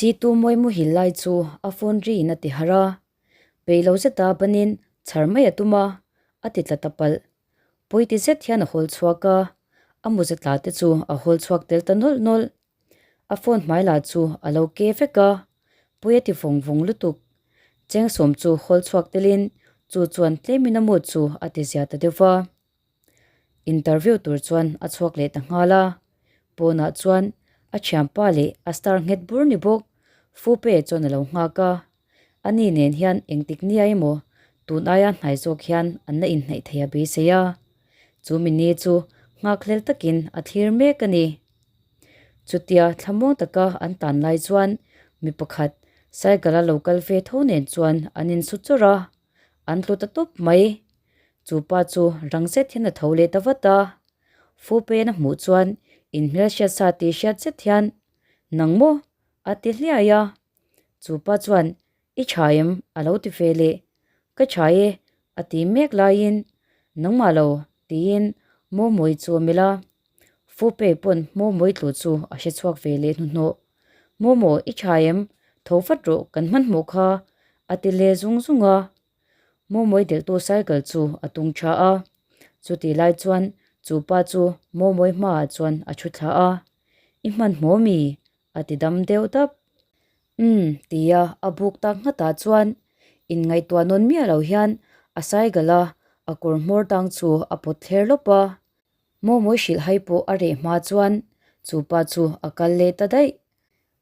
Situ mawi muhil lai chu a phone ri in a ti harh a, peih lo zeta banin chhar mai a tum a, a ti tla ta palh. Pawi ti zet hian a hawl chhuak a, a mawza tla te chu a hawl chhuak tel ta nawlh nawlh. A phone hmai lah chu a lo ke vek a, pawi a ti vawng vawng lutuk. Chengsawm chu hawl chhuak telin chu chuan tlemin a mood chu a ti zia ta deuh va. Interview tur chuan a chhuak leh ta nghal a, pawnah chuan a thianpa leh a star nghet bur ni bawk Fupe chuan a lo nghak a, ani nen hian engtik nia emaw tun aia hnai zawk hian an la inhnaih thei a beisei a, chu mini chu nghak hlel takin a thlir mek a ni. Chutia thlamuang taka an tan lai chuan mi pakhat cycle a lo kal ve tho nen chuan an insu chawrh a, an tlu ta tawp mai. Chu pa chu rang zet hian a tho leh ta vat a, Fupen a hmuh chuan inhmel hriat sa tih hriat zet hian, Nang maw? a ti hliai a. Chu pa chuan, I tha em? a lo ti ve leh. Ka tha e, a ti mek laiin, Nangmah lo, tiin Mawmawii chu a melh a. Fupe pawn Mawmawii tlu chu a hre chhuak ve leh hnuhnawh. Mawmaw, i tha em? Tho vat rawh, kan hmanhmawh kha, a ti leh zung zung a. Mawmawii delhtu cycle chu a tung tha a, chutih lai chuan chu pa chu Mawmawii hmaah chuan a thu thla a, I hmanhmawh mi? a ti dam deuh dap. Umm tia a buk tak nghatah chuan inngaihtuah nawn miah lo hian a cycle a a kawr hmawr tang chu a pawt thler lawp a, Mawmawii hrilh hai pawh a reh hma chuan chu pa chu a kal leh ta daih.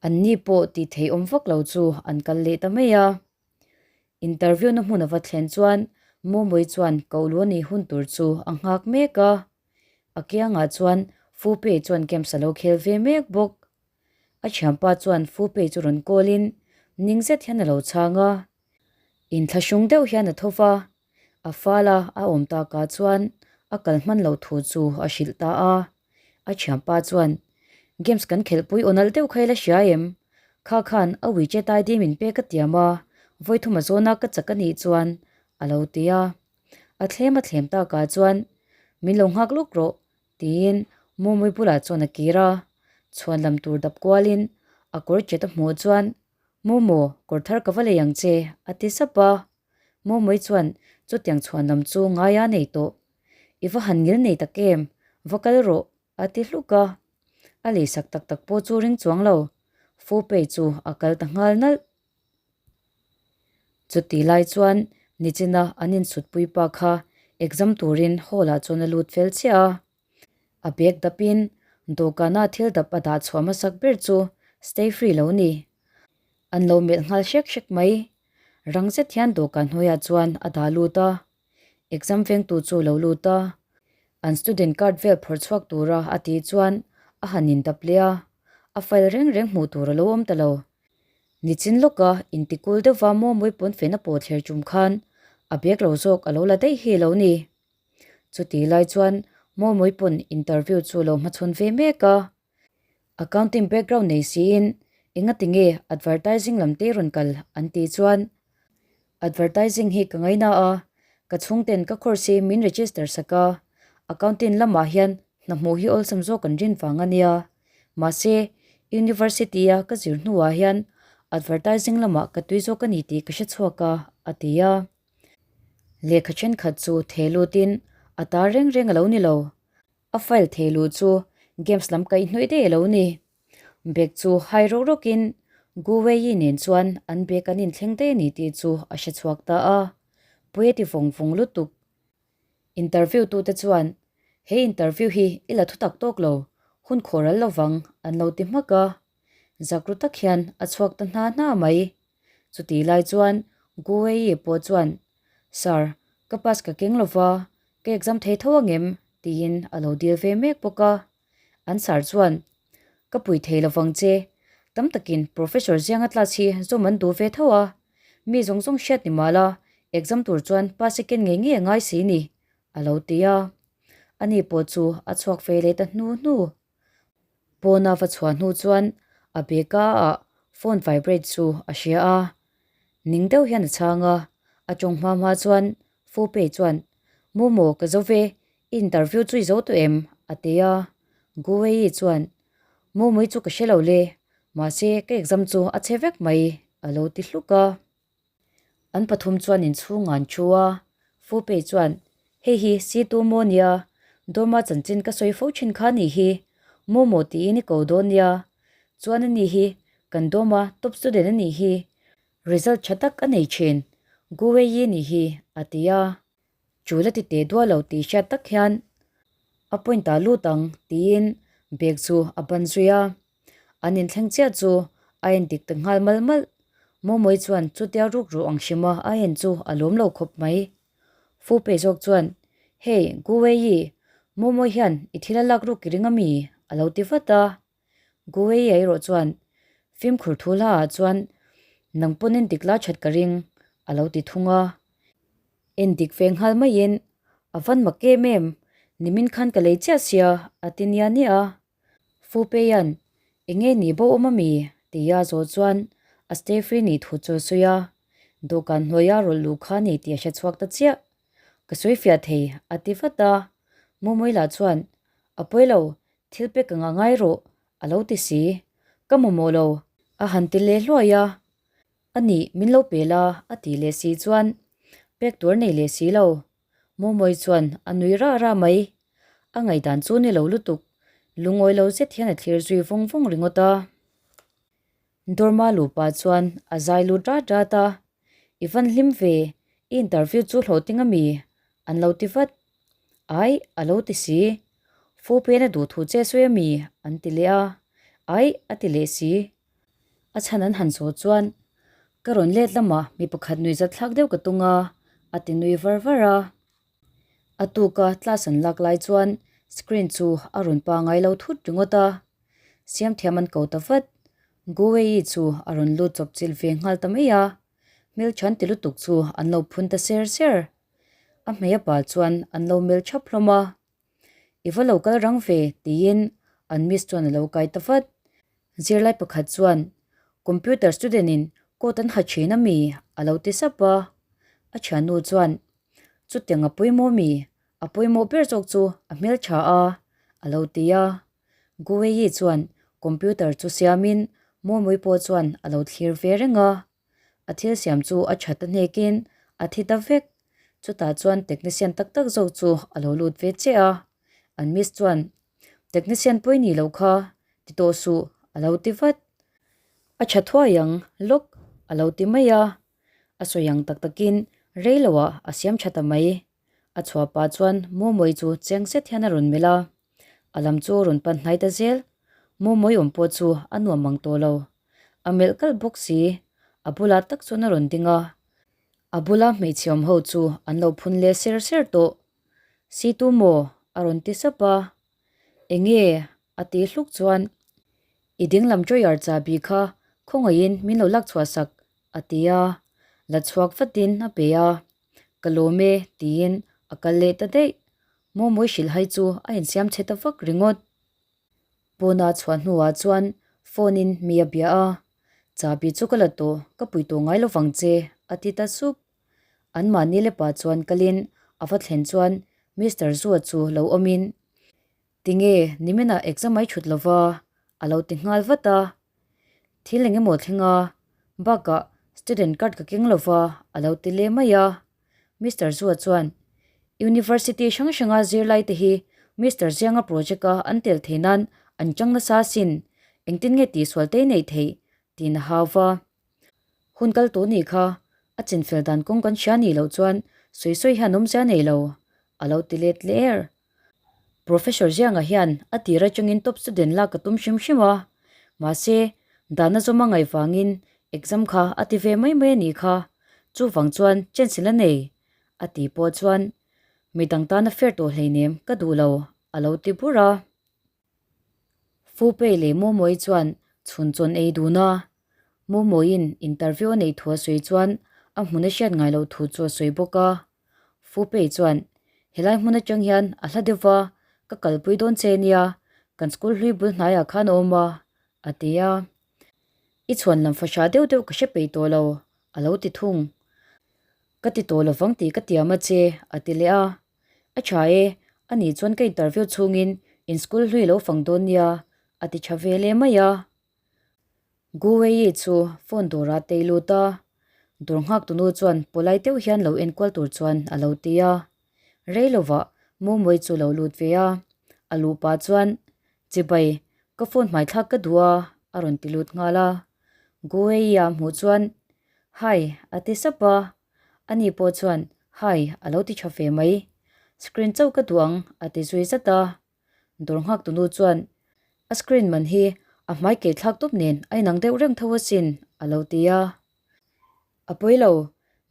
An ni pawh tih theih awm vak lo chu an kal leh ta mai a. Interview na hmun a va thlen chuan Mawmawii chuan koh lu a nih hun tur chu a nghak mek a. A kiangah chuan Fupei chuan games a lo khel ve mek bawk. A thianpa chuan Fupei chu rawn call in ning zet hian a lo chhang a. Inthlahrung deuh hian a tho va, a fal a a awm takah chuan a kal hman loh thu chu a hrilh ta a. A thianpa chuan, Games kan khelhpui aw nalh deuh kha ila hria em? Kha khan a WeChat ID min pek a tiam a, vawithum a zawna ka chak a nih chuan, a lo ti a. A thlem a thlem takah chuan, Min lo nghak lawk rawh, tiin Mawmawii bulah chuan a kir a. Chhuan lam tur dap kualin a kawr chet a hmuh chuan, Mawmaw, kawr thar ka va lei ang che, a ti sap a. Mawmawii chuan chutiang chhuan lam chu ngaia nei tawh. I va han ngil nei tak em? Va kal rawh, a ti hluk a. A leisak tak tak pawh chu ring chuang lo. Fupei chu a kal ta nghal nalh. Chuti lai chuan nichina an insutpui pa kha exam turin hall ah chuan a lut fel chiah a. A bag dapin dawhkana thil dap a dah chhuah hmasak ber chu stay free lo ni. An lo melh nghal hrek hrek mai. Rang zet hian dawhkan hnuaiah chuan a dah lut a. Exam vengtu chu lo lut a, an student card vel phawrh chhuak tura a tih chuan a han indap leh a, a file reng reng hmuh tur a lo awm ta lo. Nichin lawka intikul deuhva Mawmawii pawnfen a pawh thler tum khan a bag lo zawk a lo la daih hi lo ni. Chutih lai chuan Mawmawii pawn interview chu lo hmachhawn ve mek a, Accounting background nei siin engati nge advertising lam te rawn kal an tih chuan advertising hi ka ngaina a, ka chhungten ka course hi min register sak a, accounting lamah hian hna hmuh hi awlsam zawk an rin vang a nia. Mahse, university a ka zir hnuah hian advertising lamah ka tui zawk a ni tih ka hre chhuak a, a ti a. Lehkha thenkhat chu theh lutin a tar reng reng a lo ni lo. A file thei luh chu games lam kaih hnawih daih a lo ni. Bag chu hai rawk rawkin Gu Wei-yi nen chuan an bag an inthleng daih a ni tih chu a hre chhuak ta a. Pui a ti vawng vawng lutuk. Interview tute chuan, He interview hi i la thutak tawk lo, hun khawh ral lovang an lo ti hmak a. Zak ru tak hian a chhuak ta hna hna mai. Chutih lai chuan Gu Wei-yi pawh chuan, Sir, ka pass ka keng lova, Ka exam thei tho angem? tiin a lo dil ve mek bawk a. An sir chuan, Ka pui thei lovang che. Tam takin Professor Zianga class hi zawm an duh ve tho a. Mi zawng zawng hriat ni mah la, exam tur chuan pass i ken ngei ngei a ngai si ni, a lo ti a. Ani pawh chu a chhuak ve leh ta hnu hnu. Pawna va chhuah hnu chuan a beka ah phone vibrate chu a hria a. Ning deuh hian a chhang a, a tawng hma hma chuan Fupei chuan, Momo ka zo ve, i interview chu i zo tawh em? a ti a. Guwei chuan, Momo-i chu ka hre lo le. Mahse, ka exam chu a chhe vek mai, a lo ti hluk a. An pathum chuan inchhungah an thu a, Fupei chuan, Hei hi Situ maw nia, Dorma chanchin ka sawi fo thin kha nih hi, maw maw tiin i ko dawn nia, chuan ani hi kan Dorma top student a nih hi, result tha tak a nei thin, Guwei nih hi, a ti a. Chul a ti teh duah lo tih hriat tak hian a point ah lut ang tiin bag chu a ban zui a. An inthleng chiah chu a en dik ta nghal malh malh. Mawmawi chuan chutia ruk ruh ang hrima a en chu a lawm lo khawp mai. Fu Pei zawk chuan, Hey, Gu Wei-i, Mawmawi hian i thil a lak ruk i ring ami? a lo ti vat a. Gu Wei-i erawh chuan, Fimkhur thu hla ah chuan nang pawn en dik la that ka ring, a lo ti thung a. En dik ve nghal maiin, A van mak em em, nimin khan ka lei chiah sia, a ti nia nia a. Fupeia'n, Enge ni bo awm ami? tia zawh chuan a stay free nih thu chu a sawi a, dawhkan hnuaia rawlh luh kha ni tih a hre chhuak ta chiah. Ka sawi fiah thei, a ti vat a. Mawmawii lah chuan, A pawi lo, thil pek ka ngah ngai rawh, a lo ti si. Ka mamawh lo, a han ti leh hluai a. A nih, min lo pe la, a tih leh si chuan pek tur nei leh si lo. Mawmawii chuan a nui rah rah mai. A ngaihdan chu ni lo lutuk, lungawi lo zet hian a thlir zui vawng vawng ringawt a. Dorma lupa chuan a zai lut rat rat a, I van hlim ve, i interview chu hlawhting ami? An lo ti vat. Ai, a lo ti si. Fupena duh thu che sawi ami? An ti leh a. Ai, a ti leh si. A chhan an han zawh chuan, Ka rawn let lamah mi pakhat nui zat thlak deuh ka tung a, a ti nui var var a. A tuka class an lak lai chuan screen chu a rawn pangai lo thut ringawt a. Siamthiam an ko ta vat. Guwei chu a rawn lut chawp chilh ve nghal ta mai a. Hmelthan ti lutuk chu an lo phun ta ser ser. A hmei a pa chuan an lo mel thap hlawm a. I va lo kal rang ve, tiin an miss chuan a lo kai ta vat. Zirlai pakhat chuan, Computer student in coat an ha thin a mi? a lo ti sap a. A thiannu chuan, Chutiang a pawimawh mi? A pawimawh ber zawk chu a hmeltha a, a lo ti a. Guwei chuan computer chu siamin Mawmui pawh chuan a lo thlir ve reng a. A thil siam chu a tha ta hnekin a thi ta vek. Chutah chuan technician tak tak zawk chu a lo lut ve che a. An miss chuan, Technician pawi ni lo kha, ti tawh suh, a lo ti vat. A tha thuai ang, lawk, a lo ti mai a. A sawi ang tak takin rei loah a siam tha ta mai. A chhuah pah chuan Mawmawii chu cheng zet hian a rawn melh a. A lam chu a rawn pan hnai ta zel. Mawmawii awm pawh chu a nuam mang tawh lo. A melh kalh bawk si. A bulah tak chuan a rawn ding a. A bula hmeichhe awm ho chu an lo phun leh ser ser tawh. Si tu maw? a rawn ti sap a. Enge? a ti hluk chuan I dinglam drawer chahbi kha khawngaihin min lo lak chhuah sak a ti a. La chhuak vatin a pe a. Ka lawm e tiin a kal leh ta daih. Mawmawi hrilhhai chu a insiam chhe ta vak ringawt. Pawna chhuah hnuah chuan phone in mi a bia a, Chahbi chu ka la tawh, ka pui tawh ngai lovang che a ti ta sup. An mahni le pa chuan kalin a va thlen chuan Mister Zua chu lo awmin, Tinge niminah exam ai thut lova a lo ti nghal vat a. Thil eng emaw thleng a, bakah student card ka keng lova a lo ti leh mai a. Mister Zua chuan, University hrang hranga zirlai te hi Mister Zianga project a an tel thei nan an chang nasa asin, engtin nge tihsual te nei theih? tiin a hau va. Hun kal tawh nih kha, a chinfel dan kawng kan hria nih loh chuan sawi sawi hian awmzia nei lo, a lo ti let leh er. Professor Zianga hian a tir atangin top student lak ka tum hrim hrim a, mahse dana zawm a ngaih vangin exam kha a ti ve mai mai a nih kha, chuvang chuan chance la nei, a tih pawh chuan midang tana fair tawh hleinem ka duh lo, a lo ti bur a. Fupei leh Mawmawii chuan chhun chawn ei dun a, Mawmawiin interview a neih thu a sawi chuan a hmun a hriat ngai loh thu chu a sawi bawk a. Fupei chuan, Helai hmun atang hian a hla deuh va, ka kalpui dawn che nia, kan school hlui bul hnaiah khan a awm a, a ti a. I chhuan lam fahra deuh deuh ka hre peih tawh lo, a lo ti thung. Ka ti tawh lovang tih ka tiam a che, a ti leh a. A tha e, ani chuan ka interview chhungin in school hlui lo fang dawn nia, a ti tha ve leh mai a. Gu Wei-i chu phone dawrah tei lut a, dawr nghak tunu chuan pawlai deuh hian lo enkual tur chuan a lo ti a. Rei lovah Mawmawii chu lo lut ve a, a luh pah chuan, Chibai, ka phone hmaithlak ka duh a, a rawn ti lut nghal a. Gu Wei-i-a hmuh chuan, Hi, a ti sap a. Ani pawh chuan, Hi, a lo ti tha ve mai. Screen chauh ka duh ang, a ti zui zat a. Dawr nghak tunu chuan, A screen man hi a hmai kei thlak tawp nen a inang deuh reng tho asin, a lo ti a. A pawi lo,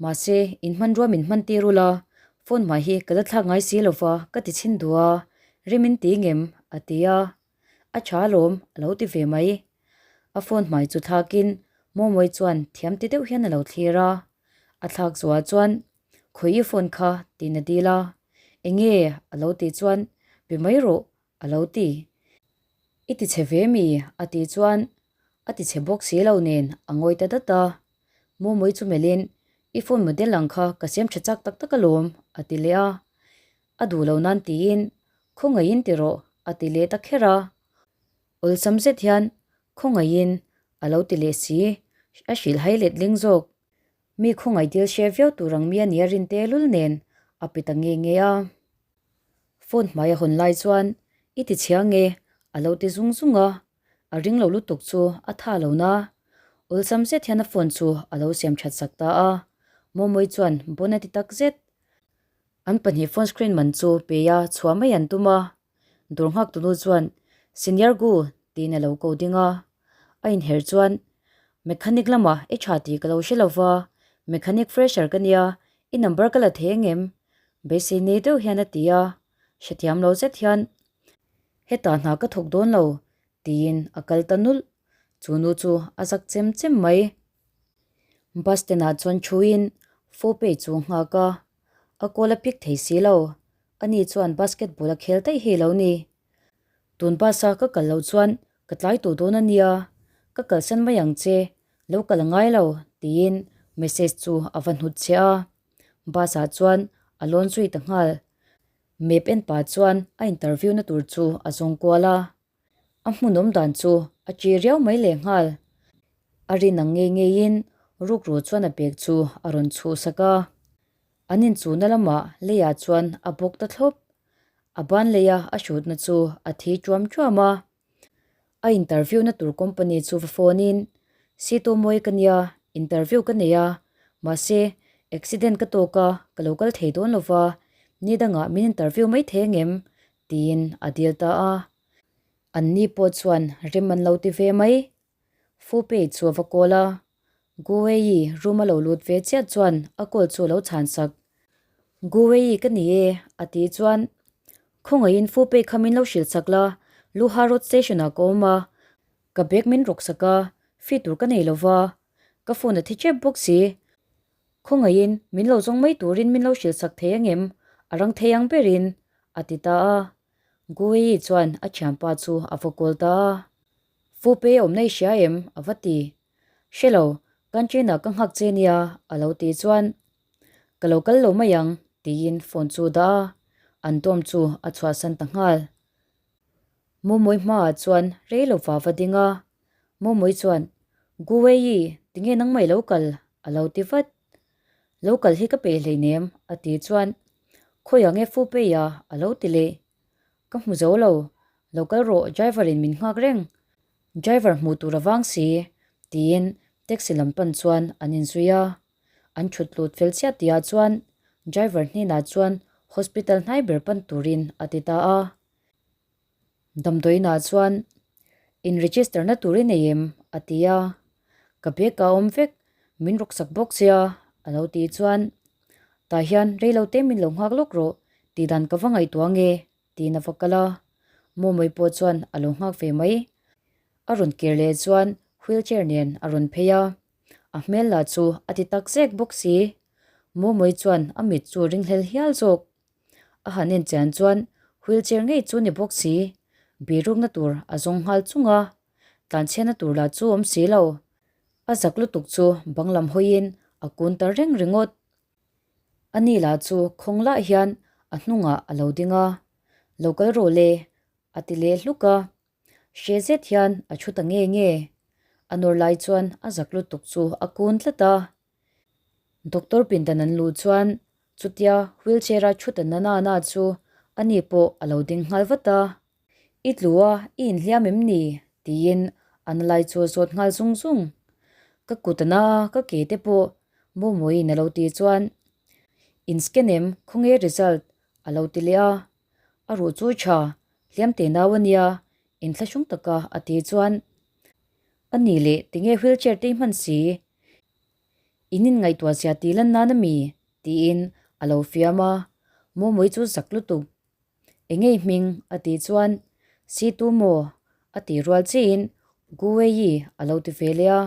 mahse in hmanrua min hman tir ula, phone hmai hi ka la thlak ngai si lo va ka ti chhin duh a, rim in ti ngem? a ti a. A tha alawm, a lo ti ve mai. A phone hmai chu thlakin Mawmawii chuan thiam ti deuh hian a lo thlir a. A thlak zuah chuan, Khawi i phone kha tiin a dil a. Enge? a lo tih chuan, Pe mai rawh, a lo ti. I ti chhe ve mi? a tih chuan a ti chhe bawk si lo nen a ngawi ta dat a. Mawmawii chu melhin, I phone model ang kha ka siam tha chak tak tak alawm, a ti leh a. A duh lo nan tiin, Khawngaihin ti rawh, a ti leh ta kher a. Awlsam zet hian, Khawngaihin, a lo ti leh si, a hrilh hai let ling zawk. Mi khawngaih dil hre viau tur ang mi a nia rin te lul nen a pe ta nge nge a. Phone hmai a hawn lai chuan i ti chhia nge a lo ti zung zung a, a ring lo lutuk chu a tha lo na. Awlsam zet hian a phone chu a lo siam that sak ta a, Mawmawii chuan bon a ti tak zet. An pahnih phone screen man chu pe a chhuah mai an tum a, Dawr nghak tunu chuan Senior Gu tiin a lo ko ding a. A inher chuan Mechanic lamah i tha tih ka lo hre lo va, mechanic fresher ka nia, i number ka la thei ang em? Beisei nei deuh hian a ti a, hrethiam lo zet hian Hetah hna ka thawk dawn lo tiin a kal ta nulh. Chu nu chu a zak chem chem mai. Bus stand ah chuan thuin Fopei chu a nghak a, a kawl a pik thei si lo. Ani chuan basketball a khel daih hi lo ni. Tun bus a ka kal loh chuan ka tlai tawh dawn a nia, ka kalsan mai ang che, lo kal a ngai lo tiin message chu a va hnut che a. Bus ah chuan a lawn zui ta nghal. Map en pah chuan a interview na tur chu a zawng kual a. A hmunawm dan chu a chi riau mai leh nghal. A rin ang ngei ngeiin rukru chuan a bag chu a rawn chhuhsak a. An inchuhna lamah leiah chuan a bawk ta thlawp. A ban leia a hrutna chu a thi ṭuam ṭuam a. A interview na tur company chu va phone in, Sito mawi ka nia, interview ka nei a, mahse accident ka tawk a, ka lo kal thei dawn lo va, ni dangah min interview mai thei angem? tiin a dil ta a. Anni pawh chuan rem an lo ti ve mai. Fupei chu a va call a, Guwei room a lo lut ve chiah chuan a call chu a lo chhan sak. Guwei ka ni e, a tih chuan Khawngaihin Fupei kha min lo hrilh sak la, Luha road station ah ka awm a, ka bag min rawk sak a, fee tur ka nei lo va, ka phone a thi tep bawk si. Khawngaihin min lo zawng mai turin min lo hrilh sak thei angem? A rang thei ang berin, a ti ta a. Guwei chuan a thianpa chu a va call ta a. Fupe awm na i hria em? a va ti. Hre lo, kan train ah ka nghak che nia, a lo ti chuan, Ka lo kal lo mai ang, tiin phone chu dah a, an dorm chu a chhuahsan ta nghal. Mawmawii hmaah chuan rei lo va va ding a, Mawmawii chuan, Guwei, tinge nangmah i lo kal? a lo ti vat. Lo kal hi ka peih hleinem, a ti chuan, Khawiah nge Fupeia? a lo ti leh. Ka hmu zo lo, lo kal rawh driver in min nghak reng, driver hmuh tur a vang si tiin taxi lam pan chuan an inzui a, an thut lut fel chiah tihah chuan driver hnenah chuan hospital hnai ber pan turin a ti ta a, damdawiinah chuan in register na tur i nei em a ti a, ka bag ah a awm vek min rawk sak bawk sia a lo tih chuan tah hian reilo te min lo nghak lawk rawh tih dan ka va ngaihtuah ange tiin a va kal a, Mawmawii pawh chuan a lo nghak ve mai. A rawn kir leh chuan wheelchair nen a rawn phei a, a hmel lah chu a ti tak zek bawk si. Mawmawii chuan a mit chu ringhlel hial zawk. A han en chian chuan wheelchair ngei chu ni bawk si, birukna tur a zawng nghal chung a, tlanchhiatna tur lah chu awm si lo. A zak lutuk chu bang lam hawiin a kun ta reng ringawt. Ani lah chu khawng lah hian a hnungah a lo ding a, Lo kal rawh le, a ti leh hluk a. Hre zet hian a thu ta nge nge. A nawr lai chuan a zak lutuk chu a kun tlat a. Doctor pindan an luh chuan chutia wheelchair a thut a na na na chu ani pawh a lo ding nghal vat a. I tlu a, i inhliam em ni? tiin a na lai chu a zawt nghal zung zung. Ka kut a na a, ka ke te pawh Mawmawiin a lo ti chuan In scan em, khawnge result? a lo ti leh a. A ruh chu tha, hliam te nau a nia, inthlahrung taka a ti chuan A ni leh, tinge wheelchair te i hman si? In inngaihtuah zia tih lan nan a mi? tiin a lo fiam a, Mawmawi chu zak lutuk. Eng ngei hming? a tih chuan Si tu maw? a tih rual chiin Gu Wei-i a lo ti ve leh a,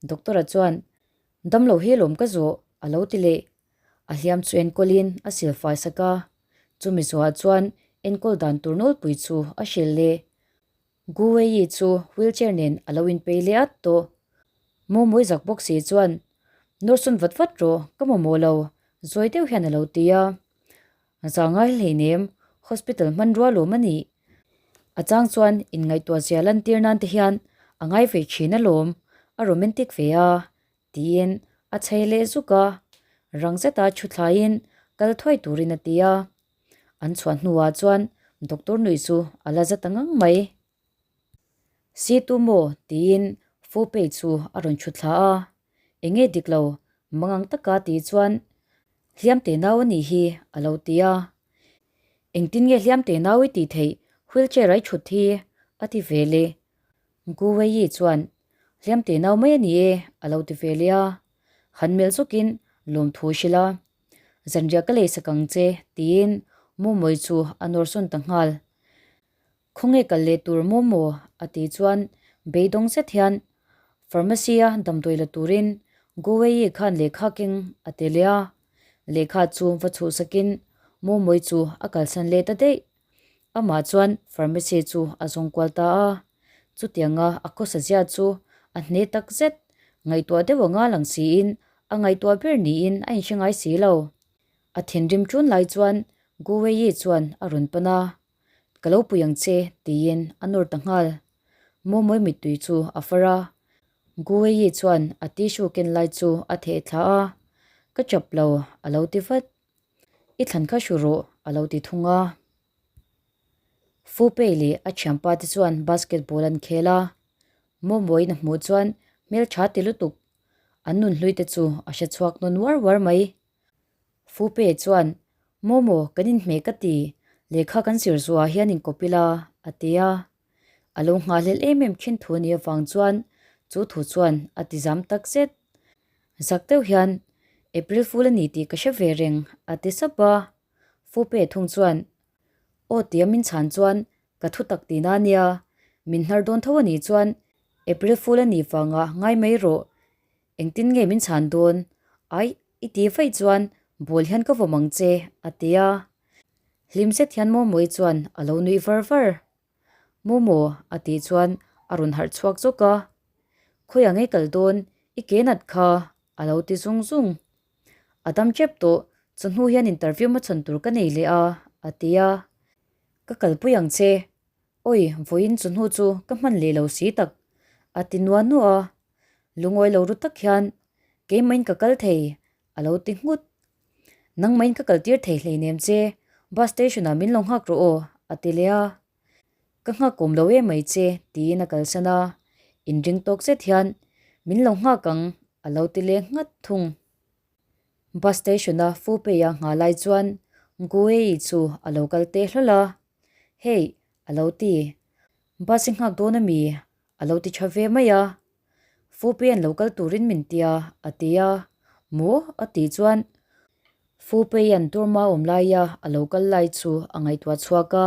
Doctor-a chuan Damlo hi lawm ka zawh a lo ti leh. A hliam chu enkawlin a silfai sak a, chumi zawhah chuan enkawl dan tur nawlpui chu a hrilh leh. Gu Wei-i chu wheelchair nen a lo inpei leh at tawh. Mawmawi zak bawk si chuan, Nawrsawn vat vat rawh, ka mamawh lo, zawi deuh hian a lo ti a. Za ngai hleinem, hospital hmanrua lawm a nih. A chang chuan inngaihtuah zia lantir nan te hian a ngai ve thin alawm, a romantic ve a, tiin a chhei leh zuk a. Rang zeta thu thlaiin kal thuai turin a ti a. An chhuah hnuah chuan doctor nuih chu a la za ta ngang mai. Si tu maw? tiin Fupei chu a rawn thu thla a. Eng nge dik lo? Mangang taka tih chuan hliam te nau a nih hi a lo ti a. Engtin nge hliam te nau i tih theih wheelchair a i thut hi? a ti ve leh. Gu Weiyi chuan hliam te nau mai a ni e a lo ti ve leh a. Han melh zawkin lawmthu hrilh a. Zanriah ka leisak ang che tiin Mawmawi chu a nawrsawn ta nghal. Khawnge kal leh tur maw maw? a tih chuan beidawng zet hian Pharmacy a damdawi la turin Goweyi khan lehkha keng a ti leh a, lehkha chu va chhuhsakin Mawmawi chu a kalsan leh ta daih. Amah chuan Pharmacy chu a zawng kual ta a, chutianga a khawsa zia chu a hne tak zet, ngaihtuah deuh anga lang siin a ngaihtuah ber niin a inhre ngai si lo. A thinrim ṭun lai chuan Goweyi chuan a rawn pan a, Ka lo pui ang che, tiin a nawr ta nghal. Mawmawi mittui chu a far a. Guwei chuan a tissue ken lai chu a theh thla a, Ka chap lo, a lo ti vat. I thlan kha hru rawh, a lo ti thung a. Fupei leh a thianpa te chuan basketball an khel a. Mawmawiin a hmuh chuan hmeltha ti lutuk. An nunhlui te chu a hre chhuak nawn uar uar mai. Fupe chuan, Momo, kan inhmeh ka ti, lehkha kan zir zuah hian inkawp ila, a ti a. A lo nghahhlelh em em thin thu a nih avang chuan chu thu chuan a ti zam tak zet. Zak deuh hian, April Fool a ni tih ka hre ve reng, a ti sap a. Fupe thung chuan, Aw tia min chhan chuan ka thu tak tihna a nia, min hnar dawn tho a nih chuan April Fool a nih vangah ngai mai rawh, Engtin nge min chhan dawn? Aih, i ti vaih chuan ball hian ka vawm ang che, a ti a. Hlim zet hian Momo-i chuan a lo nuih var var. Momo, a tih chuan a rawn harh chhuak zawk a. Khawiah ngei kal dawn, i ke nat kha, a lo ti zung zung. A dam tep tawh, chawhnu hian interview hmachhawn tur ka nei leh a, a ti a. Ka kalpui ang che, Awi, vawiin chawhnu chu ka hman leh lo si tak, a ti nuah nuah a. Lungawi lo ru tak hian, Keimahin ka kal thei, a lo ti nghut. Nangmahin ka kaltir thei hleinem che, bus station-ah min lo nghak rawh aw, a ti leh a. Ka nghak awm lo em mai che, tiin a kalsan a. Inring tawk zet hian, Min lo nghak ang, a lo ti leh nghat thung. Bus station-a Fupei-a nghah lai chuan Guei chu a lo kal teh hlawl a. Hey, a lo ti. Bus i nghak dawn a mi? A lo ti tha ve mai a. Fupei-a'n lo kal turin min tia, a ti a. Maw? a tih chuan Fupei-a'n Turma awm laia a lo kal lai chu a ngaihtuah chhuak a.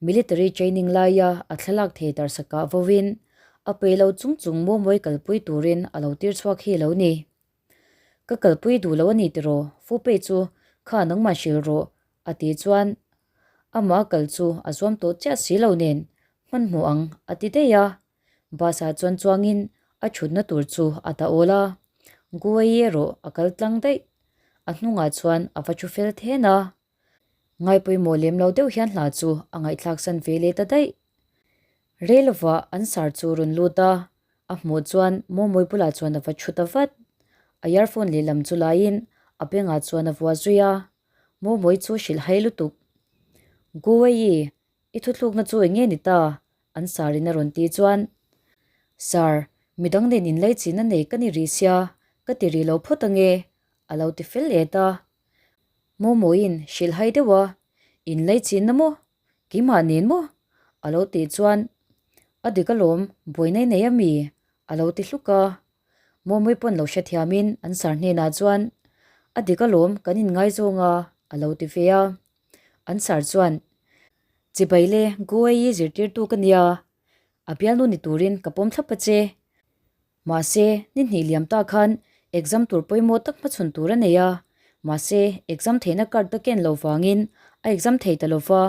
Military training laia a thlalak thei tarsakah vawin a peih lo chung chung Mawmawi kalpui turin a lo tir chhuak hi lo ni. Ka kalpui duh lo a ni tiraw, Fupei chu kha nangmah hrilh rawh, a tih chuan amah a kal chu a zuam tawh chiah si lo nen hmanhmawh ang a ti daih a. Bus ah chuan chuangin a thutna tur chu a ta awl a, Guwei erawh a kal tlang daih. A hnungah chuan a va thu fel then a. Ngaipawimawh lem lo deuh hian hla chu a ngaihthlak san ve leh ta daih. Rei lovah an sar chu rawn lut a, a A hmuh chuan Mawmawi bulah chuan a va thu ta vat. A earphone lehlam chu laiin a bengah chuan a vua zui a. Mawmawi chu hrilh hai lutuk. Guwei, i thuthlukna chu eng nge ni ta? An sir in a rawn ti chuan, Sir, midang nen inlaichin a nei ka ni rih sia, ka ti rih lo phawt ange, a lo ti fel et a. Mawmawiin hrilh hai deuh a, Inlaichin na maw? Keimah nen maw? A lo tih chuan, A dik alawm, buaina i nei ami? A lo ti hluk a. Mawmawi pawn lo hrethiamin an sir hnenah chuan, A dik alawm, kan inngaizawng a, a lo ti ve a. An sir chuan, Chibai le, Goa-i zirtirtu ka nia, a bialnu ni turin ka pawm thlap a che. Mahse, ni hnih liam ta khan exam tur pawimawh tak hmachhawn tur a nei a. Mahse, exam theihna card ka ken loh vangin a exam thei ta lova,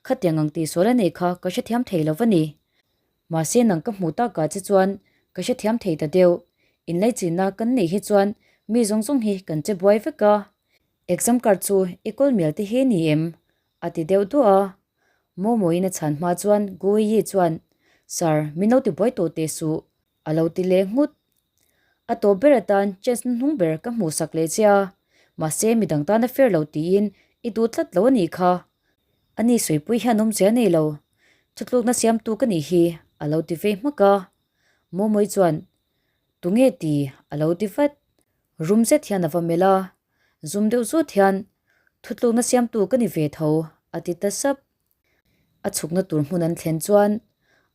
khatiang ang tihsual a neih kha ka hrethiam thei lo va ni. Mahse, nang ka hmuh takah che chuan ka hrethiam thei ta deuh. Inlaichinna kan neih hi chuan mi zawng zawng hi kan che buai vek a. Exam card chu i kawl mial te hi ni em? A ti deuh duah a. Momoin a chhan hma chuan Guiyi chuan, Sir, min lo ti buai tawh teh suh, a lo ti leh nghut. A tawp ber atan chance hnuhnung ber ka hmuh sak leh che a, mahse midang tan a fair lo tiin i duh tlat lo a nih kha. Ani sawipui hian awmzia a nei lo. Thutlukna siamtu ka nih hi, a lo ti vei hmak a. Momoi chuan, Tunge ti? a lo ti vat. Rum zet hian a va melh a, zum deuh zut hian, Thutlukna siamtu ka ni ve tho, a ti ta sap. A chhukna tur hmun an thlen chuan,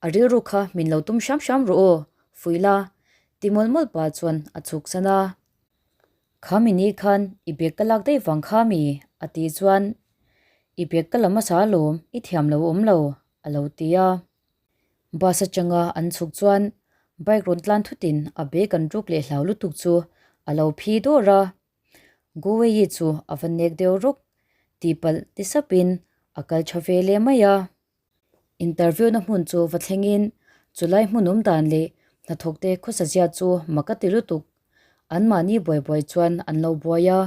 A rilru kha min lo tum hram hram rawh aw, fuih la, ti mawlh mawlh pah chuan a chhuk san a. Kha mi ni khan i bag ka lak daih vang kha mi? a tih chuan, I bag ka la hmasa alawm, i thiam lo awm lo, a lo ti a. Bus atanga an chhuk chuan bike rawn tlan thutin a bag an ruk leh hlau lutuk chu a lo phi dawr a. Goeyi chu a va nek deuh rawk tihpalh ti sapin a kal tha ve leh mai a. Interview na hmun chu va thlengin chulai hmun awm dan leh hnathawkte khawsa zia chu mak a ti lutuk. Anmahni buai buai chuan an lo buai a.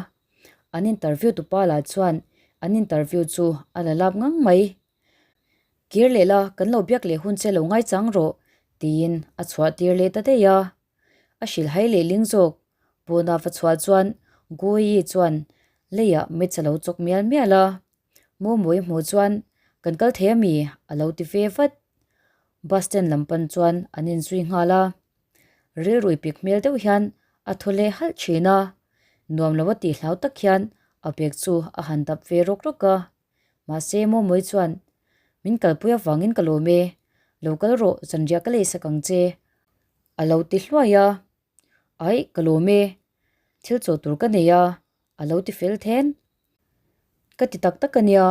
An interview tupa lah chuan an interview chu a la lap ngang mai. Kir leh la, kan lo biak leh hun che lo ngaichang rawh, tiin a chhuah tir leh ta daih a. A hrilhhai leh ling zawk. Pawna va chhuah chuan Goyi chuan leiah mech a lo chawk mial mial a. Mawmawi hmuh chuan kan kal thei ami? a lo ti ve vat. Bus stand lam pan chuan an inzui nghal a. Rilrui pik hmel deuh hian a thaw leh halh thin a. Nuam lo a tih hlau tak hian a bag chu a han dap ve rawk rawk a. Mahse Mawmawi chuan, Min kalpui avangin ka lawm e, lo kal rawh zanriah ka leisak ang che, a lo ti hluai a. Aih, ka lawm e, thil chaw tur ka nei a, a lo ti fel then. Ka ti tak tak a nia,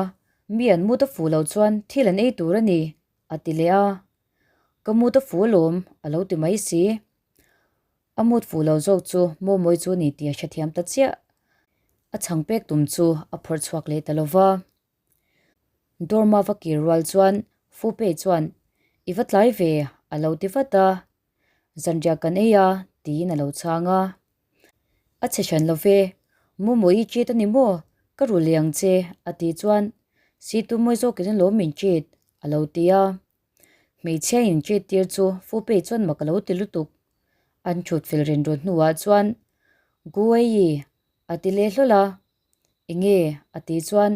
mi an mut a fuh loh chuan thil an ei tur a ni, a ti leh a. Ka mut a fuh alawm, a lo ti mai si. A mut fuh lo zawk chu Mawmawi chu ni tih a hrethiam ta chiah. A chhang pek tum chu a phawrh chhuak leh ta lo va. Dorma va kir rual chuan Fupe chuan, I va tlai ve, a lo ti vat a. Zanriah kan ei a, tiin a lo chhang a. A chhe hran lo ve, Mawmawi i cheat a ni maw? Ka ru leh ang che, a tih chuan, Situ mawi zawkin alawm min cheat, a lo ti a. Hmeichhia in cheat tir chu Fupei chuan mak a lo ti lutuk. An thut fel ren rawn hnuah chuan Guwei a ti leh hlawl a, Enge? a ti chuan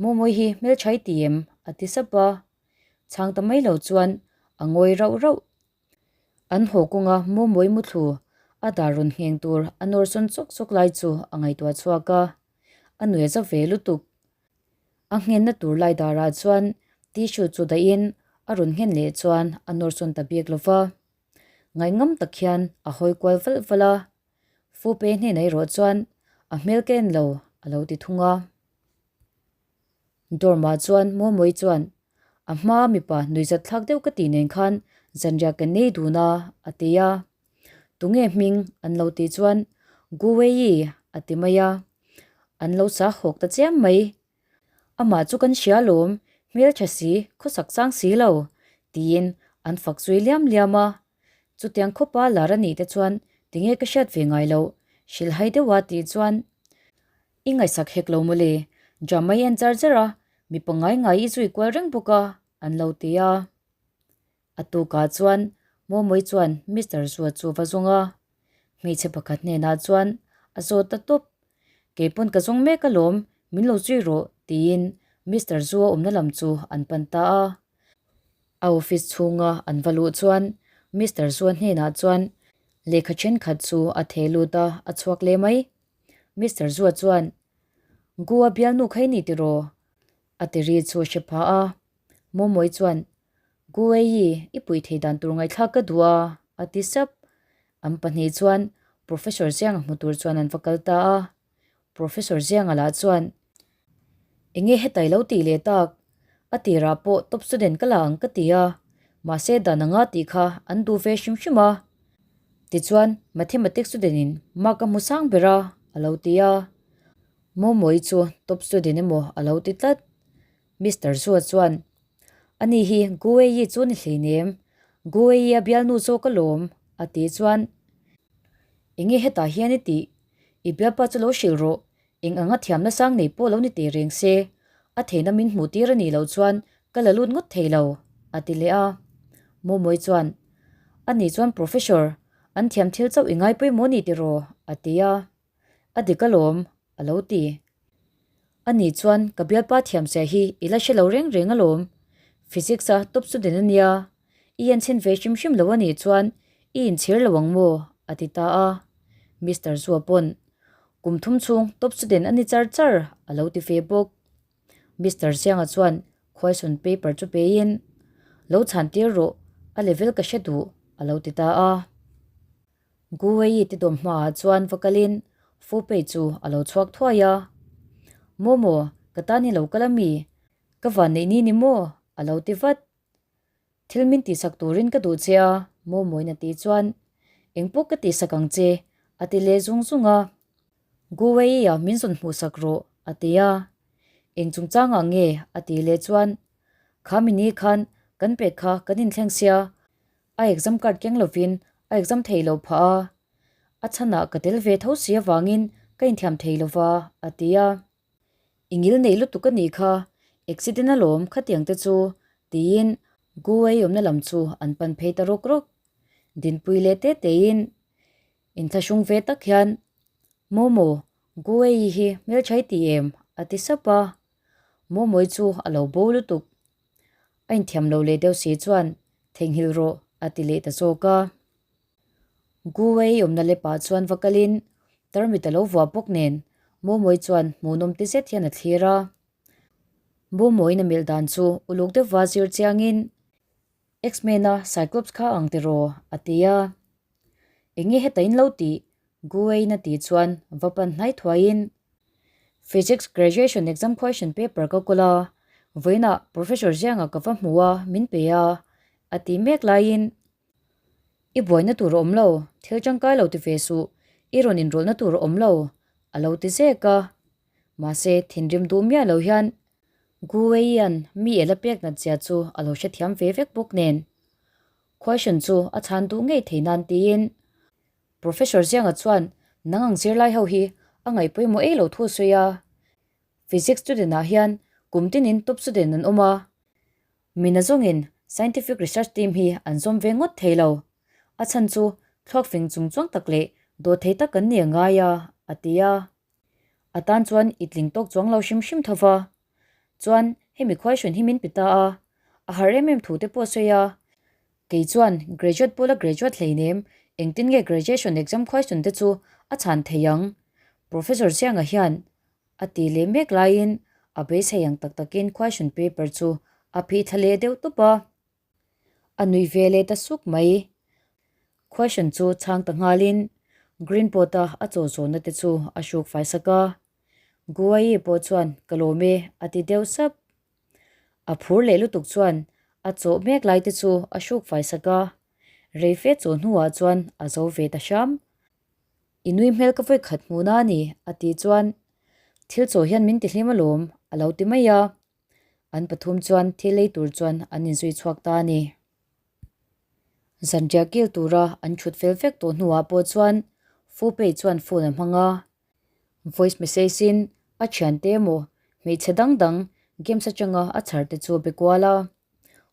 Mawmawi hi hmeltha i ti em? a ti sap a, chhang ta mai lo chuan a ngawi rauh rauh. An haw kawnga Mawmawi muthlu a dar rawn ngheng tur a nawr sawn chawk chawk lai chu a ngaihtuah chhuak a, a nuai za ve lutuk. A nghenna tur lai darah chuan tissue chu dahin a rawn nghen leh chuan a nawr sawn ta bik lo va. Ngaihngam tak hian a hawi kual valh valh a, Fupe hnenah erawh chuan a hmel ka en lo a lo ti thung a. Dorm-ah chuan Mawmawi chuan a hmaa mipa nuihzat thlak deuh ka tih nen khan zanriah kan nei dun a a ti a. Tunge hming an lo tih chuan Guwei a ti mai a, an lo sa hawk ta chiam mai. Amah chu kan hria alawm, hmeltha si, khawsak chang si lo, tiin an fak zui liam liam a. Chutiang khawpa lar a nih te chuan tinge ka hriat ve ngai loh, hrilhhai deuha tih chuan i ngaihsak hek lo mawle, drama i en char char a, mi pangngai ngai i zui kual reng bawk a, an lo ti a. A tukah chuan. Mawmawii chuan Mister Zua chu va zawng a, hmeichhe pakhat hnenah chuan a zawt ta tawp. Kei pawn ka zawng mek alawm, min lo zui rawh, tiin Mister Zua awmna lam chu an pan ta a. A office chhunga an va luh chuan Mister Zua hnenah chuan lehkha thenkhat chu a theh lut a, a chhuak leh mai. Mister Zua chuan, Goa bialnu kha i ni tiraw? A ti ri chu a hre pha a. Mawmawii chuan, Guei, i puih thei dan tur ngaihthlak ka duh a, a ti sap. An pahnih chuan Professor Zianga hmu tur chuan an va kal ta a. Professor Zianga lah chuan, Enge hetai lo tih leh tak? A tirah pawh top student ka la ang ka ti a, mahse dan anga tih kha an duh ve hrim hrim a. Tichuan, Mathematics student in mark a hmu sang ber a, a lo ti a. Mawmawii chu top student emaw a lo ti tlat. Mister Zua chuan, Ani hi Guei chu ni hleinem, Guei a bialnu zawk alawm, a ti chuan, Enge hetah hian i tih? I bialpa chu lo hrilh rawh, eng anga thiamna sang nei pawh lo ni teh reng se, a theihna min hmuh tir a nih loh chuan ka la lut ngawt thei lo, a ti leh a. Mawmawii chuan, Ani chuan Professor, an thiam thil chauh i ngai pawimawh ni tiraw? a ti a. A dik alawm, a lo ti. Ani chuan ka bialpa thiamzia hi i la hre lo reng reng alawm. Physics a top student a nia, i enchhin ve hrim hrim lo a nih chuan i inchhir lo ang maw? a ti ta a. Mister Zua pawn, Kum thum chhung top student a ni char char, a lo ti ve bawk. Mister Zianga chuan question paper chu peiin, Lo chhan tir rawh, a level ka hre duh, a lo ti ta a. Guwei te dawm hmaah chuan va kalin Fupei chu a lo chhuak thuai a. Momo, ka tan i lo kal a mi? Ka van neih ni ni maw? A lo ti vat. Thil min tihsak turin ka duh che a, Momo-in a tih chuan, Eng pawh ka tihsak ang che, a ti leh zung zung a. Guwei-a min zawn hmuhsak rawh, a ti a. Eng chungchangah nge? a tih leh chuan, Kha mi ni khan kan pek kha kan inthleng sia, A exam card keng lovin a exam thei lo phah a, a chhanah ka tel ve tho si avangin ka inthiam thei lo va, a ti a. I ngil nei lutuk a nih kha, accident alawm khatiang te chu, tiin Guwei awmna lam chu an pan phei ta rawk rawk. Dinpui leh te tein inthlahrung ve tak hian, Momo, Guwei hi hmeltha i ti em? a ti sap a. Momo-i chu a lo bo lutuk. A inthiam lo leh deuh si chuan theihnghilh rawh a ti leh ta zawk a. Guwei awmna lepah chuan va kalin tarmit a lo vuah bawk nen Mawmawii chuan hmuhnawm ti zet hian a thlir a. Mawmawiin a melh dan chu uluk deuhva zir chiangin X-Men a Cyclops kha ang tiraw a ti a. Enge heta in lo tih? Guweiin a tih chuan va pan hnai thuaiin Physics graduation exam question paper ka kawl a, vawiinah Professor Zianga ka va hmu a, min pe a, a tih mek laiin, I buaina tur a awm lo, thil tangkai lo ti ve suh, i rawn inrawlhna tur a awm lo, a lo ti zek a. Mahse, thinrim duh miah lo hian Guweian mi ela pek nat zia chu a lo hrethiam ve vek bawk nen. Question chu a chhan duh ngei thei nan tiin Professor Zianga chuan nang ang zirlai ho hi a ngaih pawimawh ei lo thu a sawi a. Physics student ah hian kum tinin top student an awm a. Mina zawngin scientific research team hi an zawm ve ngawt thei lo. A chhan chu thluak fing chung chuang tak leh dawt thei tak kan ni a ngai a, a ti a. A tan chuan i tling tawk chuang lo hrim hrim tho va. Chuan hemi khuaihrawn hi min pe ta a, a har em em thu te pawh a sawi a. Kei chuan graduate pawla graduate hleinem, engtin nge graduation exam question te chu a chhan thei ang? Professor Chianga hian a ti leh mek laiin a beisei ang tak takin question paper chu a phih thla leh deuh tawp a. A nuih ve leh ta suk mai. Question chu chhang ta nghalin green board a a chaw zawnna te chu a hruk fai sak a. Guai pawh chuan ka lawm e a ti deuh sap. A phur leh lutuk chuan a chawh mek lai te chu a hruk fai sak a, rei fe chaw hnuah chuan a zo ve ta hram. I nui hmel ka vawi khat hmuhna a ni, a tih chuan thil chaw hian min ti hlim alawm, a lo ti mai a. An pathum chuan thil ei tur chuan an inzui chhuak ta a ni. Zanriah kil tura an thut fel vek tawh hnuah pawh chuan Fupei chuan phone a hmang a. Voice message in a thiante emaw hmeichhe dang dang games atanga a chhar te chu a be kual a.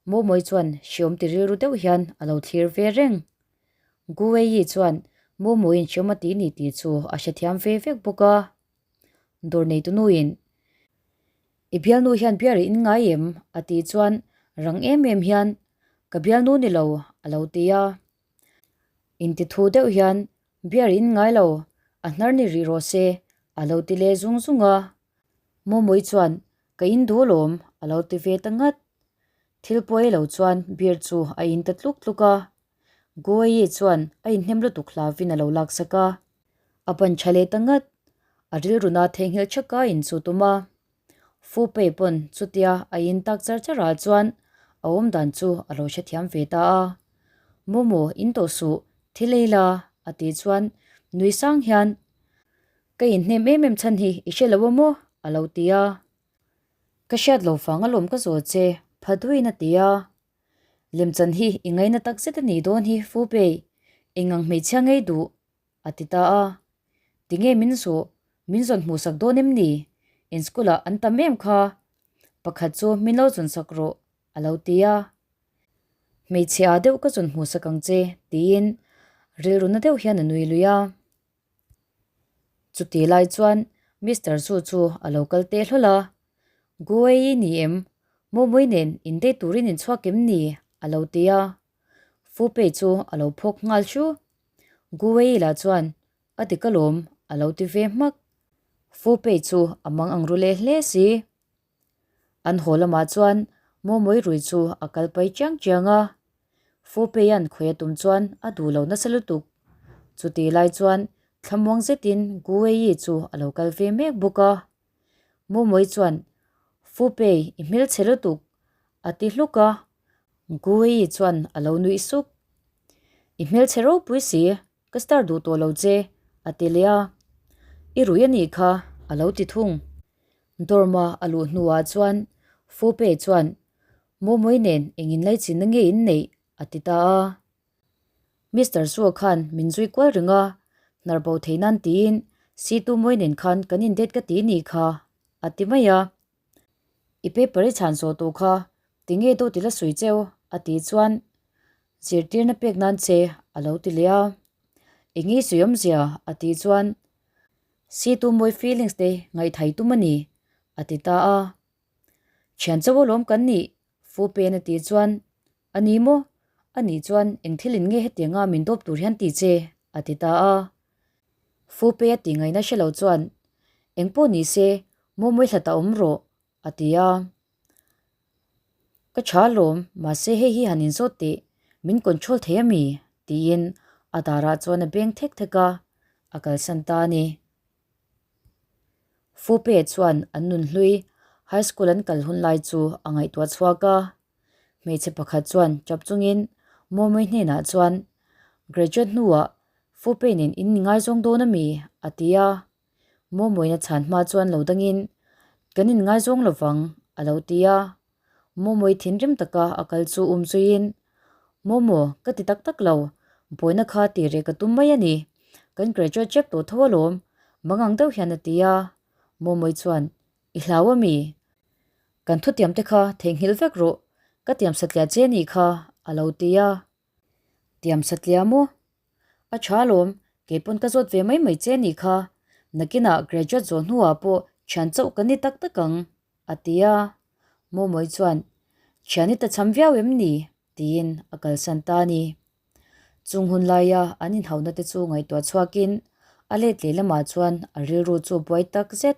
Momoy chuan hriawm ti rilru deuh hian a lo thlir ve reng. Guwei chuan Momoiin hriawm a ti ni tih chu a hrethiam ve vek bawk a. Dawr neitu nuin, I bialnu hian biar i in ngai em? a tih chuan rang em em hian, Ka bialnu ni lo, a lo ti a. Intithu deuh hian, Biar i in ngai lo, a hnar ni rih rawh se, a lo ti leh zung zung a. Mawmawii chuan, Ka in duh alawm, a lo ti ve ta ngat. Thil pawi lo chuan beer chu a in ta tluk tluk a. Guayi chuan a inhnem lutuk hlavin a lo laksak a. A ban tha leh ta ngat. A rilruna theihnghilh thaka in chu tum a. Fupei pawn chutia a in tak char char ah chuan a awm dan chu a lo hrethiam ve ta a. Momo, in tawh suh, thil ei la, a tih chuan nui sang hian, Ka inhnem em em chhan hi i hre lo a maw? a lo ti a. Ka hriat lo vang alawm ka zawl che, Phaduin a ti a. Lemchan hi i ngaina tak zet a nih dawn hi Fupei, engang hmeichhia ngei duh? a ti ta a. Tinge min zawh, min zawn hmuhsak dawn em ni? In school ah an tam em kha? Pakhat chu min lo zawnsak rawh, a lo ti a. Hmeichhe ah deuh ka zawn hmuhsak ang che, tiin rilru na deuh hian a nui lui a. Chuti lai chuan Mister Zhu chu a lo kal teh hlawl a, Guei ni em? Mawmawii nen indei turin in chhuak em ni? a lo ti a. Fupei chu a lo phawk nghal hru. Guei lah chuan a dik alawm a lo ti ve hmak. Fupei chu a mang ang ru leh hle si. An haw lamah chuan Mawmawii rui chu a kal pai chiang chiang a. Fupeia'n khawi a tum chuan a duh lo nasa lutuk. Chutih lai chuan thlamuang zetin Guei chu a lo kal ve mek bawk a. Mawmawii chuan, Fupei, i hmelchhe lutuk, a ti hluk a. Guei chuan a lo nuih suk. I hmelchhe ropui si, Ka star duh tawh lo che, a ti leh a. I rui a nih kha, a lo ti thung. Dorma a luh hnuah chuan Fupe chuan, Mawmawii nen eng inlaichinna nge in neih? a ti ta a. Mister Suo khan min zui kual reng a, hnar bo thei nan tiin Situ Mawi nen khan kan indate ka ti nih kha, a ti mai a. I paper i chhan zawh tawh kha tinge dawt i la sawi cheu? a tih chuan zirtirna pek nan che a lo ti leh a. Eng i sawi awmzia? a tih chuan Situ mawi feelings te ngaihthai tum a ni a ti ta a. Thian chauh alawm kan nih Fu Pen a tih chuan A ni maw? A nih chuan eng thil in nge hetianga min dawp tur hian ti che? a ti ta a. Fu Pei a tih ngaihna hre lo chuan Eng pawh ni se, Mawmawii hlat a awm rawh, a ti a. Ka tha alawm, mahse hei hi han inzawt teh, min control thei a mi? tiin a darah chuan a beng thek thek a, a kalsan ta a ni. Fu Pei chuan an nunhlui high school an kal hun lai chu a ngaihtuah chhuak a. Hmeichhe pakhat chuan chap chungin Mawmawii hnenah chuan, Graduate hnuah Fu Pei nen in ngaizawng dawn a mi? a ti a. Mawmawina chhan hma chuan lo dangin, Kan inngaizawng lo vang, a lo ti a. Mawmawi thinrim taka a kal chu um zuiin, Mawmaw, ka ti tak tak lo, buaina kha tih reh ka tum mai a ni. Kan graduate chep tawh tho alawm, mangang deuh hian a ti a. Mawmawi chuan, I hlau a mi? Kan thutiam te kha theihnghilh vek rawh, ka tiam satliah che nih kha, a lo ti a. Tiam satliah maw? A tha alawm, kei pawn ka zawt ve mai mai che nih kha. Nakinah graduate zawh hnuah pawh thian chauh kan ni tak tak ang, a ti a. Mawmawii chuan, Thian i ta cham viau em ni? tiin a kalsan ta a ni. Chung hun laia an inhauna te chu ngaihtuah chhuakin a let leh lamah chuan a rilru chu buai tak zet.